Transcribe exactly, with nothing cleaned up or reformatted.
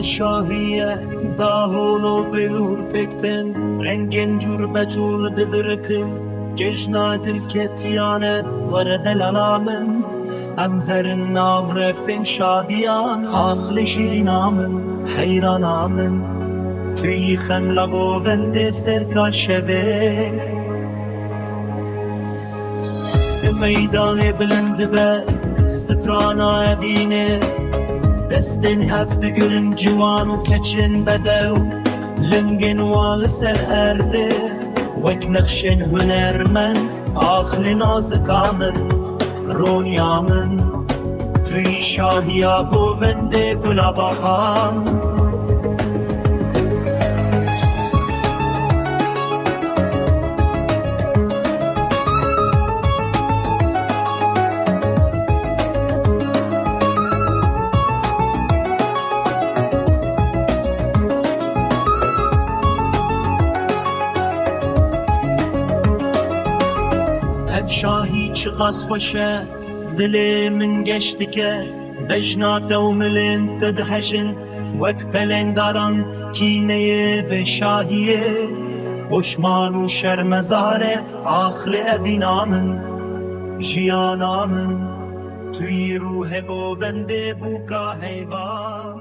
Şahiye daholo belûr pekten, rengên cûr be cûr dibirikin. Cejna dilketiyane were delala min. Em herin nav refên şadiyan, axlê şîrîna min, heyrana min. Tu yî xemla govendê sterka şevê. Di meydanê bilind dibe strana evînê. Destên hev digirin ciwan û keçên bedew. Lingên wan li ser erdê wek nexşên hunermend. Axlê nazika min, roniya min, tu yî şahiya govendê gula baxan. Ev şahî çiqas xweş e, dilê min geş dike. Bejna te û milên te dihejin, wek pelên daran kîneyê vê şahiyê. Poşman û şermezar e axlê evîna min, jiyana min. Tu yî ruhê govendê bûka heyvan.